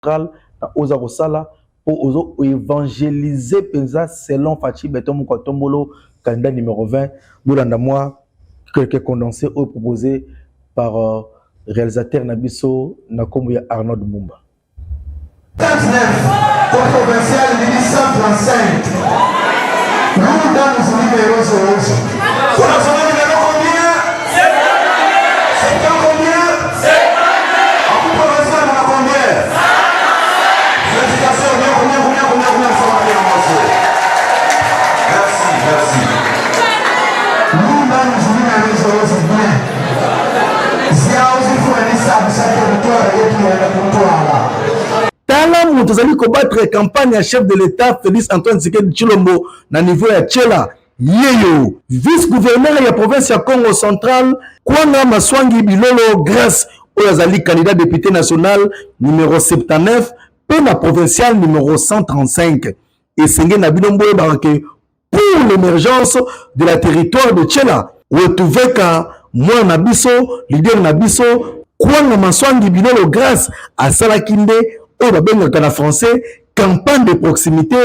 Na oza kosala mpo ozo évangéliser mpenza selon Fatshi Béton moko atombolo candidat numéro 20. Bolanda mwa quelques condensés oyo proposé par réalisateur na biso na nkombo ya Arnold Mbumba. 39 provincial 1835. Nous dans nos numéros hoje. Kuna numéro combien? C'est combien? En provincial on a combien? Félicitations, combien, combien, combien, combien, combien, ça va bien avancer. Merci, merci. Nous dans nos numéros hoje bien. Ziauzifuanisa territoire yetu ya kutwala. Tala moto azali kobattre campagne ya chef de l'État Félix Antoine Tshisekedi Tshilombo na niveau ya Tshela, yeyo vice gouverneur ya province ya Congo Central, Kwanga Maswangi Bilolo Grâce, oyo azali candidat député national numéro 79 mpe na provincial numéro 135. Esenge na bino boyebaka ke pour l'émergence de la territoire de Tshela, wetuveka mwana na biso, leader na biso Kwanga Maswangi Bilolo Grâce asalaki nde oyo babengaka na français campagne de proximité,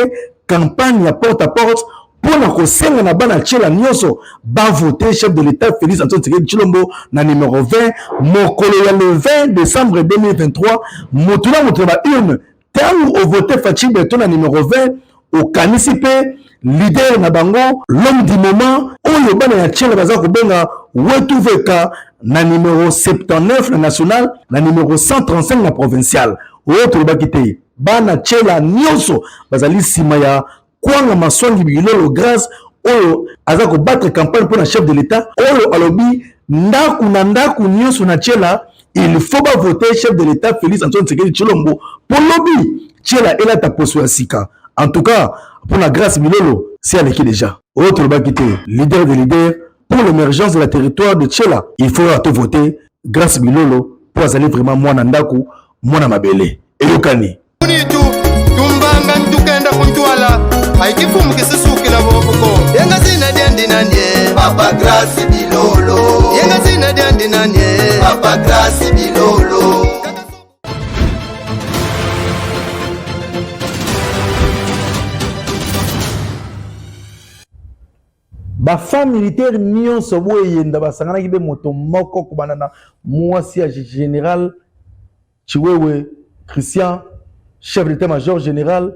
campagne ya porte à porte, mpona kosenga na bana Tshela nyonso bavote chef de l'État Félix Antoine Tshisekedi Tshilombo na numéro 20 mokolo ya le 20 décembre 2023. Moto na moto na baurne, ntango ovote Fatshi Béton na numéro 20, okanisi mpe leader na bango, l'homme du moment, oyo bana ya Tshela baza kobenga Wetuveka, na numéro 79 na national, na numéro 135 na provincial. Oyo tolobaki te, bana Tshela nyonso bazali nsima ya Kwanga Maswangi Bilolo Grâce, oyo aza kobattre campagne mpona chef de l'État, oyo alobi ndako na ndako nyonso na Tshela, il faut bavote chef de l'État Félix Antoine Tshisekedi Tshilombo mpo lobi Tshela elata poso ya sika. En tout cas, mpona Grâce Bilolo, si aleki déjà, oyo tolobaki te, leader de leader pour l'émergence de la territoire de Tshela, il faut ato voter Grâce Bilolo mpo azali vraiment mwana ndako, mwana mabele. Eyokani. Munitu tumbanga ntukenda kuntwala aikifumukisisukila bobuko yenga zina dyandinanye. Papa Grâce Bilolo. Yenga zina dyandinanye. Papa Grâce Bilolo. Bafemme militaire nyonso boyeyenda basanganaki mpe moto moko kobanda na mwasi ya général Chiwewe Christian, chef d'état-major général,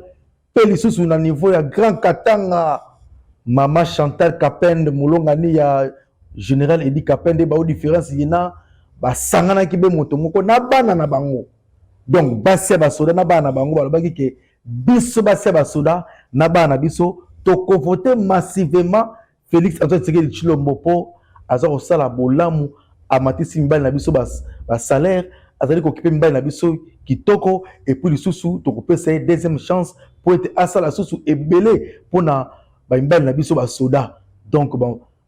mpe lisusu na niveau ya Grand Katanga, mama Chantal Kapende, molongani ya général Edi Kapende, bao différence yena basanganaki mpe moto moko na bana na bango. Donc basi ya basoda na bana na bango balobaki ke biso basi ya basoda na bana na biso tokovote massivement Félix Antoine Tshisekedi Tshilombo mpo aza kosala bolamu, amatisi mibali na biso basalaire, azali kokipe mibali na biso kitoko. Et puis lisusu tokopesa ye deuxième chance mpo ete asala susu ebele mpona bamibali na biso basoda. Donc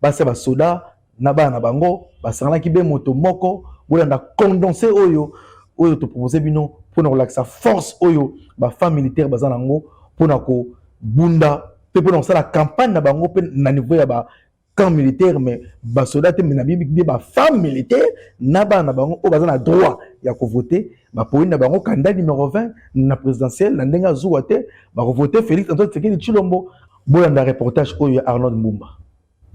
basi ya basoda na bana na bango basanganaki be moto moko. Bolanda condensé oyo topropose bino mpona kolakisa force oyo bafemme militaire baza nango mpona kobunda mpe mpona kosala campagne na bango mpe na niveau ya ba camp militaire. Mais basoda te, mais na bibi bafemme militaire na bana na bango oyo baza na droit ya kovote, baponi na bango candidat numéro 20 na présidentielle na ndenge azuwa te, bakovote Félix Antoine Tshisekedi Tshilombo. Bolanda reportage oyo ya Arnold Mbumba.